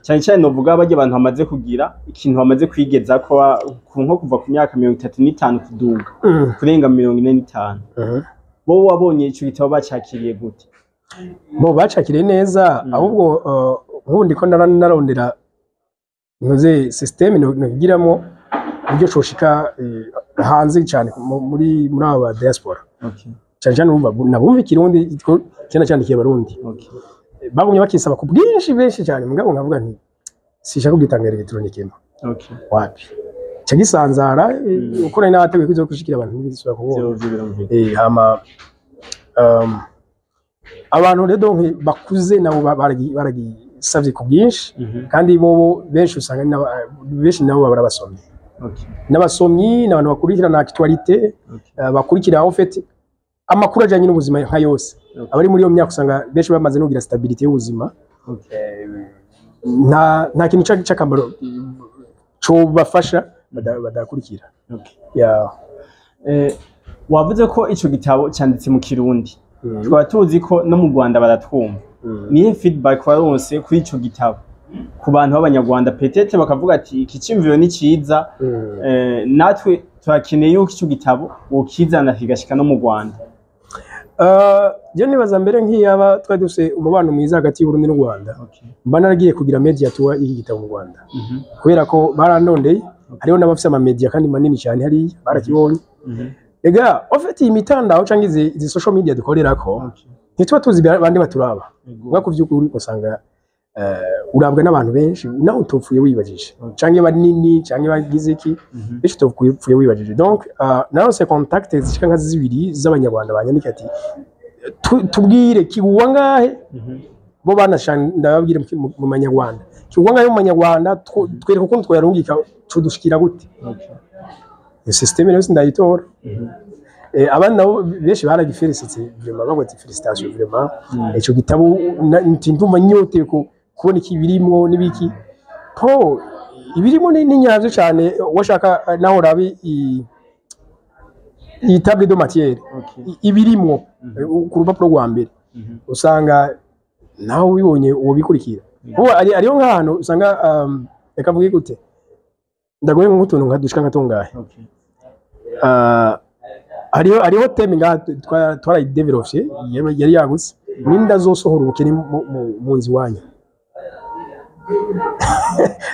cyane cyane novuga barya abantu bamaze kugira ikintu, bamaze kwigeza ko nko kuva ku myaka 35 kuduga, kurenga 45, bo wabonye ico gitabo bacakiriye gute? Bo bacakiriye neza. Ahubwo nk'ubu ndiko narondera ntuze système nogiramo uburyo coshika hanze cyane, muri aba diaspora, cyane cyane urumva nabumva ikirundi ko cyane cyandikiye abarundi. Bagumye bakisaba ku bwinshi, benshi cyane, mugabo nkavuga nti sishaka kugitanga électronique, wapi, ca gisanzara. Uko nari nateguye ko izogushikira abantu ntibisubira kubona. Vyo birumvikana. Hama abantu rero donc bakuze nabo baragisavye ku bwinshi. Kandi bo benshi usanga ari benshi nabo baba barabasomyi, n'abasomyi ni abantu bakurikirana actualité, bakurikira en fait amakuru ajanye n'ubuzima nka yose. Abari muri iyo myaka usanga benshi bamaze no kugira stabilité y'ubuzima. Nta kintu c'akamaro Cobafasha badakurikira. Yeah. Wavuze ko ico gitabo canditse mu Kirundi, tukaba tuzi ko no mu Rwanda baratwumva. Nihe feedback waronse kuri ico gitabo ku bantu b'Abanyarwanda? Peut-être bakavuga ati iki ciyumviro ni ciza, natwe turakeneye yuko ico gitabo wokizana kigashika no mu Rwanda. Je nibaza mbere nk'iyaba twari dufise umubano mwiza hagati y'Uburundi n'u Rwanda, mba naragiye kugira media tour y'iki gitabo mu Rwanda, kubera ko barandondeye. Hariho n'abafise ama media kandi manini cyane hariya barakibonye. Ega en fait iyi mitandao canke izi social media dukorerako, ntituba tuzi bande baturaba. Ubwo ku vy'ukuri usanga urabwa n'abantu benshi nawe utopfuye wibajije, canke banini canke bagize iki, benshi utopfuye wibajije. Donc naronse contact zishika nka zibiri z'Abanyarwanda banyandika ati: "Tubwire kigugwa ngahe?" Bo banashaka ndababwire mu Manyarwanda kigugwa ngahe, mu Manyarwanda twereka ukuntu twoyarungika, tudushikira gute. Iyo système rero sindayitora. Abandi nabo benshi baragifélicité vraiment, bavuga ati: "Félicitations vraiment, ico gitabo nti ndumva nyotewe kubona iki birimwo n'ibiki." Po ibirimo ni nyavyo cyane. Washaka naho urabi iyi table de matière, ibirimwo ku rupapuro rwa mbere, usanga nawe ubibonye uwo bikurikira. Ubu ariyo nk'ahantu usanga reka mvuge gute, ndagoye nk'utuntu nka dushika nka tungahe. Hariho thème ngaha twarayidéveloppé, yari yagutse: ninda azosohora ubukene mu nzu iwanyu.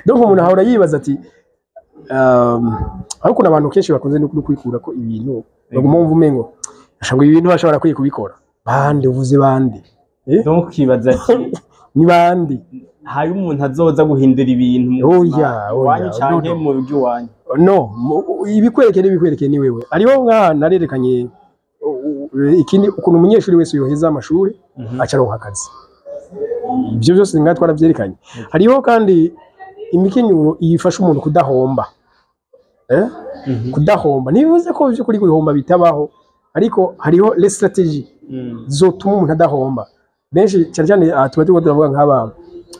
Donc umuntu ahora yibaza ati ariko abantu kenshi bakunze no kwikura ko ibintu baguma bumva umengo ngo ibintu bashobora kwiye kubikora bande, uvuze bande? Eh? Donc ukibaza ati Ni bande? Hari umuntu azoza guhindura ibintu mu buzima Oya, iwanyu oya, canke no, no. mu rugo iwanyu. No, ibikwereke n'ibikwereke ni wewe. Hariho nk'ahantu narerekanye ikindi, ukuntu umunyeshuri wese yoheza amashuri acaronka akazi. Ibyo byose ngaha twaravyerekanye. Hariho kandi imikenyuro ifasha umuntu kudahomba, eh? Kudahomba ntibivuze ko by'ukuri guhomba bitabaho, ariko hariho les stratégies zotuma umuntu adahomba. Benshi cyane cyane aha tuba turiko turavuga nk'aba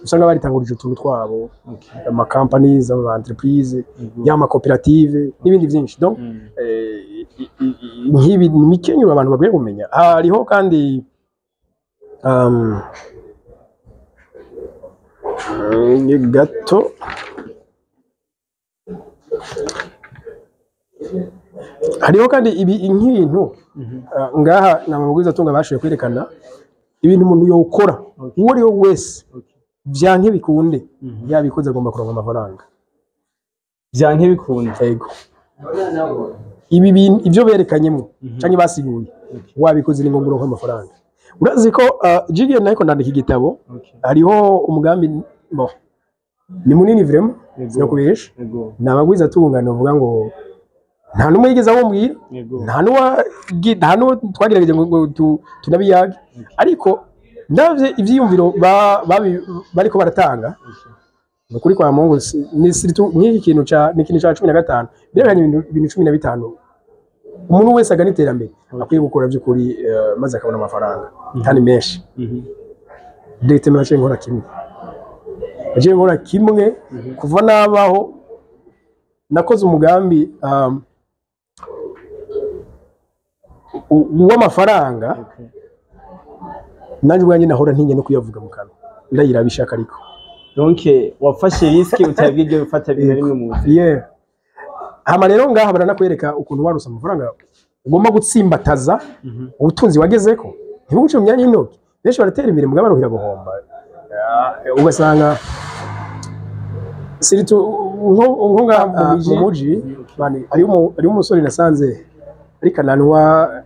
usanga baritangurije utuntu twabo, ama companies, ama entreprise, y'ama koperative n'ibindi byinshi. Donc nk'ibi ni imikenyuro abantu bakwiye kumenya. Hariho kandi ni gato. Hariho kandi ibi nk'ibintu ngaha ni amabwiriza bashoboye kwerekana ibintu umuntu yokora, uwo ari we wese, vyanke bikunde, yabikoze agomba kuronka amafaranga. Vyanke bikunde. Ego, ibi bintu ibyo berekanyemo canke basiguye, wabikoze ni ngombwa uronka amafaranga. Urazi ko jigiye nariko ndandika igitabo, hariho umugambi, bon, ni munini vraiment, sinakubesha. Ni abagwiza tungana uvuga ngo nta n'umwe yigeze awumbwira, nta n'uwo twagerageje ngo tunabiyage, ariko ndavye ivyiyumviro bariko baratanga, ni ukuri kwa Mungu ni surtout nk'iki kintu ca, ni ikintu ca 15 birekanye ibintu 15 umuntu wese agana iterambere akwiye gukora by'ukuri, maze akabona amafaranga kandi menshi. Directement naciye nkora kimwe, naciye nkora kimwe kuva nabaho. Nakoze umugambi w'amafaranga. Nanjye ubwanjye nahora ntinya no kuyavuga mu kanwa, ndayirabishaka ariko. Donc wafashe risque utabwigera ufata na rimwe mu buzima. Yeah. Hama rero ngaha baranakwereka ukuntu waruse amafaranga ugomba gutsimbataza ubutunzi wagezeko, ntibuguce mu myanya y'intoki. Benshi baratera imbere mugabo baruhira guhomba. Ugasanga surtout nko ngaha mu muji bani, hariho umusore nasanze ariko ananwa,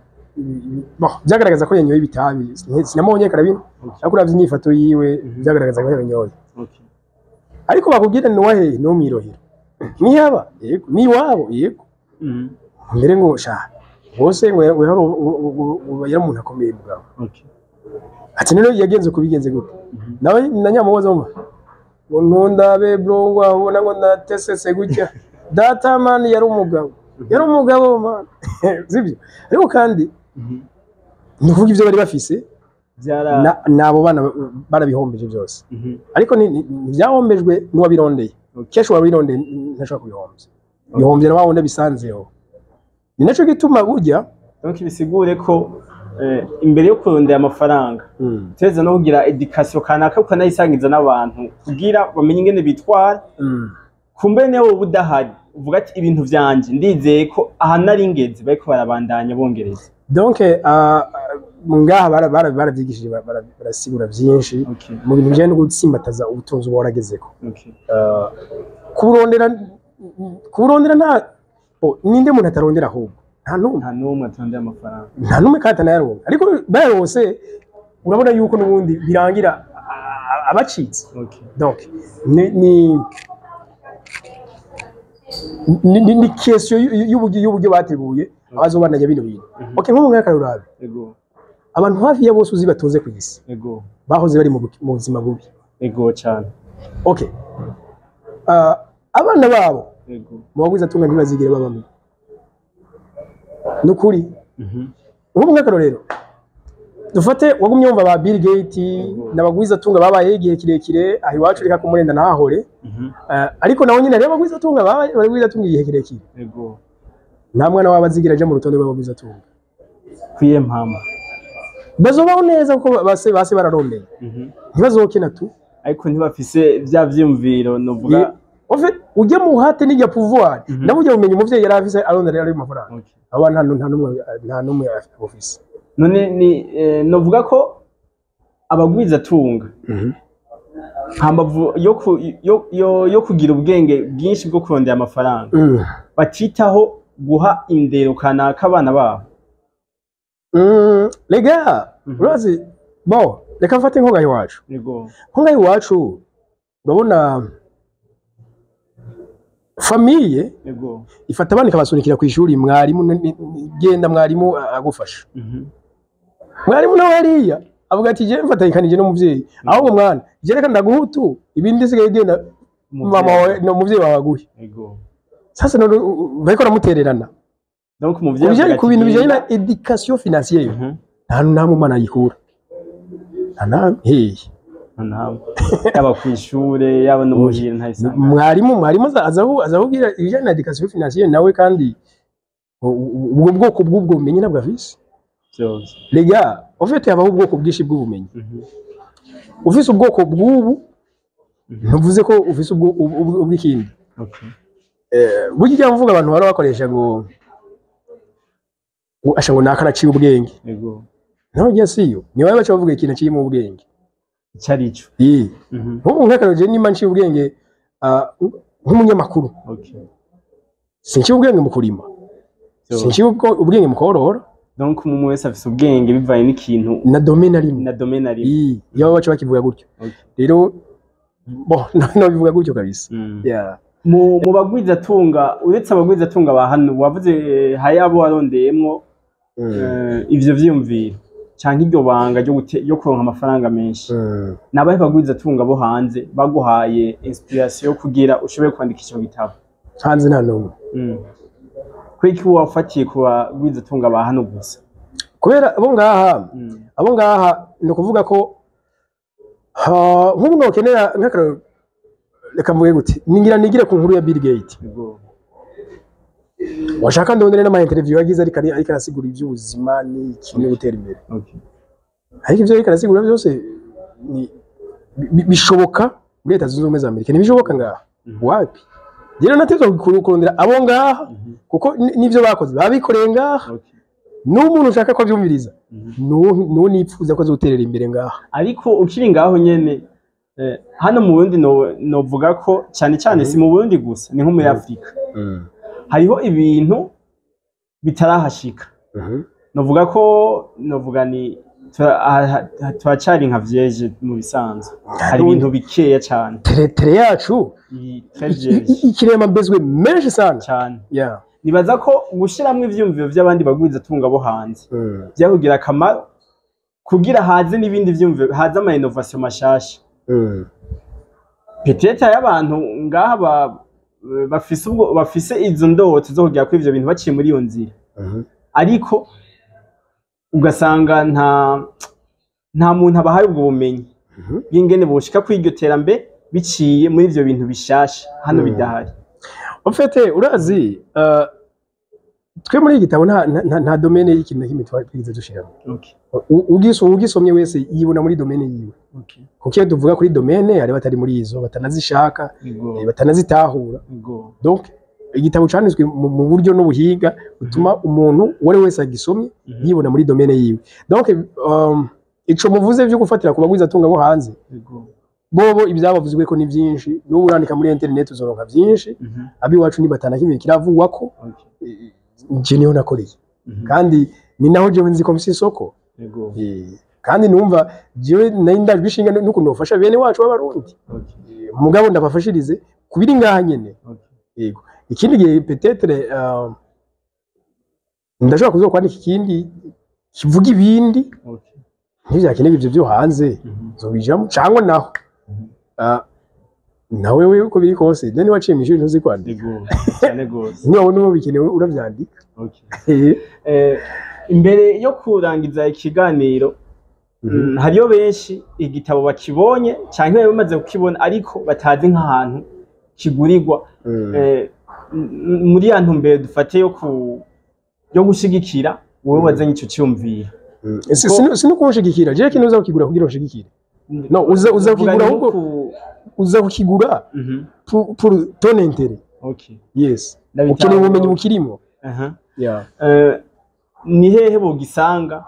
bon, byagaragaza ko yanyoye ibitabi. Sinamubonye karabino, ariko uravye inyifato yiwe byagaragaza ko yanyoye. Ariko bakubwira ni wahe? No mwirohero niyaba, yego, ni iwabo, yego. Mbere ngo sha bose ngo yari umuntu akomeye mugabo. Ati rero yagenze kubigenze gute? Nawe na nyamubaza ngo ntundabe bro, ngo abona ngo natesese gutya. Data man yari umugabo, yari umugabo man, sibyo? Ariko kandi ni ukuvuga ibyo bari bafise nabo bana barabihombeje byose, ariko ntibyahombejwe n'uwabirondeye. Kenshi wabironde ntashobora kubihombya, bihombya na wa wundi abisanzeho. Ni naco gituma burya Donc bisigure ko imbere yo kurondera amafaranga uteza no kugira éducation kanaka, ukanayisangiza n'abantu kugira bamenye ingene bitwara. Kumbe niyo wowe udahari, uvuga ati ibintu vyanje ndizeye ko aha nari ngeze bariko barabandanya bongereza. Donc ngaha baravyigishije, barasigura vyinshi mu bintu bijanye no gutsimbataza ubutunzi uba waragezeko. Kuburondera nta oh, ninde muntu atarondera? Ahubwo nta n'umwe. Nta n'umwe atarondera amafaranga. Nta n'umwe kandi atanayaronka, ariko bayarose urabona yuko n'ubundi birangira abacitse. Donc ni question y'uburyo bateguye abazobandanya bino bintu. Okay, nk'ubu nk'akarurabe, abantu hafi ya bose uzi batunze ku isi bahoze bari mu buzima bubi. Ego cyane. Okay, abana babo mu bagwizatunga ntibazigere babamwe, nukuri. Nk'ubu nk'akarorero, dufate wagumye wumva ba Bill Gates n'abagwizatunga babayeho igihe kirekire aho iwacu, reka kumurenda ntahahore. Ariko nawe nyine rero abagwizatunga babaye abagwizatunga igihe kirekire, nta mwana wabo azigira aja mu rutonde rw'abagwizatunga. Kwiye mpamvu? Bazobaho neza kuko base bararondeye, ntibazokena tu. Ariko ntibafise vya vyiyumviro novuga. En fait, ujye mu hate n'ijya pouvoir, nabo ujya umenya umuvyeyi yari afise arondera ari amafaranga. Aba nta numwe ofise. None ni novuga ko abagwizatunga hambavu yo kugira ubwenge bwinshi bwo kurondera amafaranga, batitaho guha indero kanaka abana babo. Rega urazi, bon, reka mfate nko ngaho iwacu. Nko ngaho iwacu urabona famille ifata abana ikabasunikira ku ishuri, mwarimu genda mwarimu agufasha. Mwarimu nawe hariya avuga ati je mfatayikanije n'umuvyeyi, ahubwo mwana je reka ndaguhutu, ibindi sigaye genda mama wawe no muvyeyi wawe aguhe. Sasa none bariko baramutererana. Donc umuvyeyi avuga ku ati bintu bijanye genda. na éducation financière, nta namwe umwana ayikura, nta namwe hehe. Nta yaba kw'ishure, yaba no muhira, ntayisanga. Mwarimu aza kubwira ibijanye na éducation financière nawe, kandi ubwo bwoko bw'ubwo bumenyi ntabwo afise. Vyose. Rega en fait habaho ubwoko bwinshi bw'ubumenyi. Ufise ubwoko bw'ubu ntuvuze ko ufise ubw'ikindi. Burya ijya mvuga abantu bara bakoresha ngo asha ngo naka naciye ubwenge. Naho njye siyo ni bawe baca bavuga ikintu aciyemo ubwenge Ico arico. Nk'ubu nk'akarorero, nimba nciye ubwenge nk'umunyamakuru, sinciye ubwenge mu kurima, sinciye ubwenge mu korora. Donc umwe wese afise ubwenge bivanye n'ikintu na domaine arimo. Na domaine arimo. Iyo baca bakivuga gutyo. Rero bon, no bivuga gutyo kabisa. Yeah. Mu bagwizatunga, uretse abagwizatunga ba hano wavuze, hari abo warondeyemwo ivyo vyiyumviro canke iryo banga ryo kuronka amafaranga menshi, nabahe bagwizatunga bo hanze baguhaye inspiration yo kugira ushobore kwandika ico gitabo? Hanze nta n'umwe. Kuki wafatiye ku bagwizatunga ba hano gusa? Kubera abo ngaha, abo ngaha ni ukuvuga ko nk'ubu nokenera nk'akarorero, reka mvuge gute, ningira nigire ku nkuru ya Bill Gates. Washaka ndondere n'ama interview yagize, ariko arasigura iby'ubuzima n'iki no gutera imbere. Ariko ibyo ariko arasigura byose ni bishoboka muri Leta Zunze Ubumwe za Amerika, ntibishoboka ngaha. Wapi, rero natezwa kurondera abo ngaha kuko n'ivyo bakoze babikoreye ngaha. N'umuntu ushaka ko abyumviriza, n'uwo nipfuza ko azoterera imbere ngaha. Ariko ukiri ngaho nyene, hano mu Burundi novuga ko cyane cyane, si mu Burundi gusa, ni nko muri Afrika, hariho ibintu bitarahashika. Novuga ko novuga ni turacari nka vierge mu bisanzwe, hari ibintu bikeya cyane. Terre yacu très vierge. Ikirema mbezwe menshi sana. Cyane. Nibaza ko gushiramwo ivyumviro vy'abandi bagwizatunga bo hanze vyakugira akamaro kugira haze n'ibindi vyumviro, haze ama innovation mashasha. Peut-être y'abantu ngaha bafise ubwo bafise izo ndoto zo kugera kuri ivyo bintu baciye muri iyo nzira, ariko ugasanga nta muntu abahaye ubwo bumenyi bw'ingene boshika kuri iryo terambere. biciye muri ivyo bintu bishasha hano bidahari. En fait, urazi, twe muri iki gitabo nta domaine y'ikintu na kimwe twigeze dushiramo. Ugisomye wese yibona muri domaine yiwe. Kuko iyo tuvuga kuri domaine, hari batari muri izo, batanazishaka, batanazitahura. Donc igitabo canditswe mu buryo n'ubuhinga butuma umuntu uwo ari we wese agisomye yibona muri domaine yiwe. Donc ico muvuze vyo gufatira ku bagwizatunga bo hanze, bobo ibyabavuzwe ko ni byinshi. N'ubu urandika muri internet uzoronka byinshi. Abiwacu nibatana kimwe kiravugwa ko nje niho nakoreye, kandi ni naho jewe nzi ko mfise isoko. Kandi numva jewe nari ndajwe ishinga n'ukuntu nofasha bene wacu b'Abarundi. Mugabo ndabafashirize kubiri ngaha nyene. Yego, ikindi gihe peut-être ndashobora kuzokwandika ikindi kivuga ibindi. Ntivyakenerwa ivyo vyo hanze, nzobijamo cyangwa naho. Nawe we uko biri kose, none waciye mw'ishuri, ntuzi kwandika? Yego, cyane gose. Niba wabona bikenewe uravyandika. Imbere yo kurangiza ikiganiro, hariyo benshi igitabo bakibonye canke bari bamaze kukibona ariko batazi nk'ahantu kigurirwa. Muri ya ntumbero dufate yo gushigikira wowe wazanye ico cyumviro. Si kunshigikira jewe, kintu uza kukigura kugira unshigikire. No, uza Uvuga kukigura ni ahubwo uza kukigura pour ton intérêt. Yes, Ndabitahura. ukeneye ubumenyi bukirimo. Yeah. Ni hehe bogisanga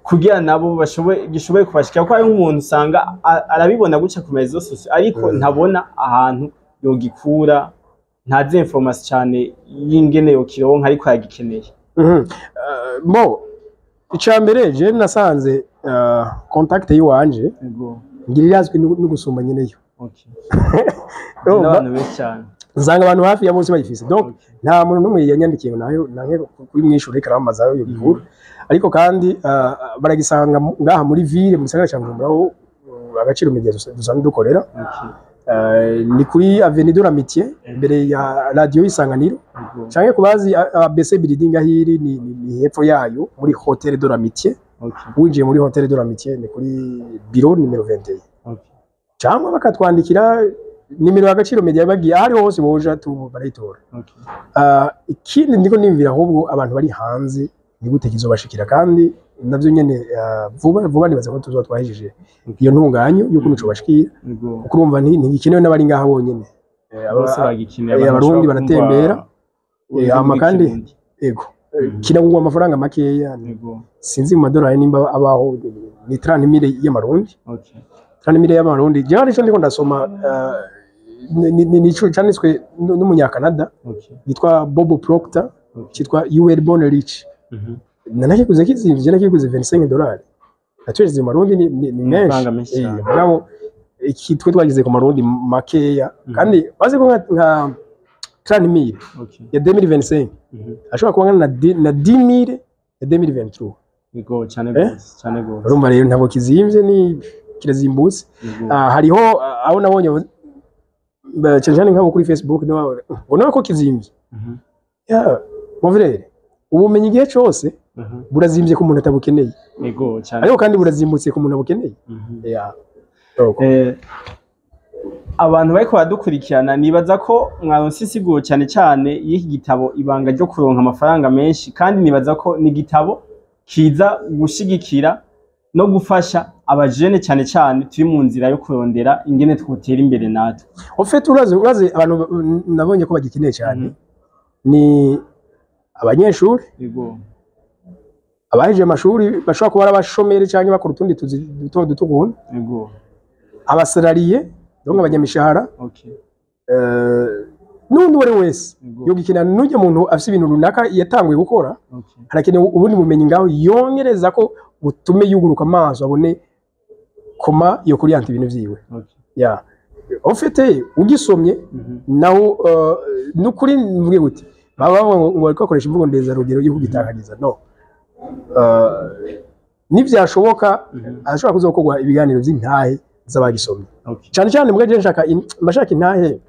kugira nabo bashoboye gishoboye kubashikira? Kuko hari nk'umuntu usanga arabibona gutya ku réseaux sociaux, ariko ntabona ahantu yogikura, ntazi information cyane y'ingene yokironka, ariko yagikeneye. Bon, icya mbere je nasanze contact yiwanje ngira irazwi no gusumba nyeneyo. Urumva? N'abantu benshi cyane. Nsanga abantu hafi ya bose bayifise, donc nta muntu n'umwe yanyandikiye ngo nayo nanke kuri mwishuri reka aramamaza ayo bihura. Ariko kandi baragisanga ngaha muri ville, mu gisagara cya Bujumbura, aho Agaciro Media dusanzwe dukorera. Ni kuri Avenue de l'Amitié, imbere ya radio Isanganiro, canke kubazi ABC Building aho iri, ni hepfo yayo muri Hotel de l'Amitié. Winjiye muri Hotel de l'Amitié, ni kuri bureau numéro 21. Cyangwa bakatwandikira nimero ya Agaciro Media, bagiye aho ariho hose boja tu barayitora. Ikindi ndiko nimvira ahubwo abantu bari hanze ni gute kizobashikira, kandi navyo nyene vuba vuba nibaza ko tuzoba twahejeje iyo ntunganyo y'ukuntu cobashikira, kuko urumva ntigikenewe n'abari ngaha bonyene. Bose bagikeneye. Abarundi abantu bashobora baratembera. kumva ururimi Hama kandi rw'Ikirundi. Ego. Kiragurwa amafaranga makeya, sinzi mu madolari nimba abaho, ni 30 000 y'amarundi. 30 000 y'amarundi. Jewe arico ndiko ndasoma, ni canditswe n'umunyakanada yitwa Bob Proctor, cyitwa You Were Born Rich. Nanakiguze kizimvye, nakiguze $25. Natwejeje mu marundi ni menshi. Amafaranga menshi cyane. Mugabo iki twe twagize ku marundi makeya, kandi bazi ko nka 30 000 ya 2025 ashobora kuba angana na 10 000 ya 2023. Yego, cyane Eh? gose, cyane gose. Urumva rero ntabwo kizimvye, ni kirazimbutse. Hariho aho nabonye cyane cyane nk'abo kuri Facebook nibo ubona ko kizimvye. Yeah, mon frère, ubumenyi igihe cose burazimvye ku muntu atabukeneye, Yego, cyane. ariko kandi burazimbutse ku muntu abukeneye. Yeah. Abantu bariko baradukurikirana, nibaza ko mwaronse insiguro cyane cyane y'iki gitabo Ibanga ryo kuronka amafaranga menshi, kandi nibaza ko ni igitabo kiza gushigikira no gufasha abajene cyane cyane turi mu nzira yo kurondera ingene twotera imbere natwe. En fait, urazi abantu nabonye ko bagikeneye cyane ni abanyeshuri, abahejeje amashuri bashobora kuba ari abashomeri cyangwa bakora utundi tuzi duto duto ukuntu, aba salariés, donc abanyamishahara, n'undi uwo ari we wese yogikenera. N'ujya muntu afise ibintu runaka yatanguye gukora, harakenewe ubundi bumenyi ngaho yongereza ko butume yuguruka amaso, abone koma yo kuriyanta ibintu vyiwe. Ya, en fait, ugisomye nawo, nukuri mvuge gute, baba bavuga ngo bariko bakoresha imvugo ndenzarugero yo kugitakariza. No, nivyashoboka ashobora kuzokorwa ibiganiro vy'intahe z'abagisomye, cyane cyane mbwa je nshaka mbashaka intahe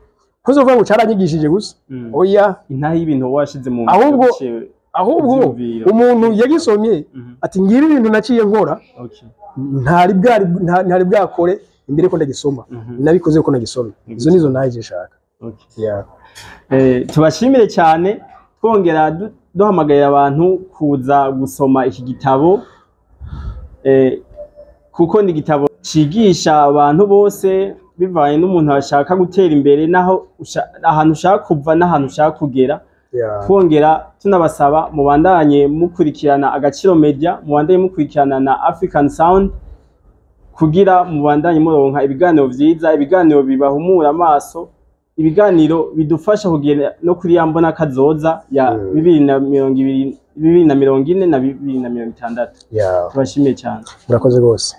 ntuzovuga ngo caranyigishije gusa. Oya. Intahe y'ibintu washize mu Ahubwo ivyiyumviro. umuntu yagisomye ati ngibi ibintu naciye nkora, ntari bwari ntari bwakore. imbere ko ndagisoma, nabikoze ko nagisomye. Izo nizo naje nshaka. Yeah. Tubashimire cyane, twongera duhamagarira abantu kuza gusoma iki gitabo, kuko ni igitabo cigisha abantu bose, bivanye n'umuntu ashaka gutera imbere, naho ahantu ushaka kuva n'ahantu ushaka kugera. Twongera tunabasaba mubandanye mukurikirana Agaciro Media, mubandanye mukurikirana na African Sound, kugira mubandanye muronka ibiganiro vyiza, ibiganiro bibahumura amaso, ibiganiro bidufasha kugera no kuri ya mbona kazoza ya 2020, 2040 na 2060. Tubashimiye cyane. Murakoze rwose.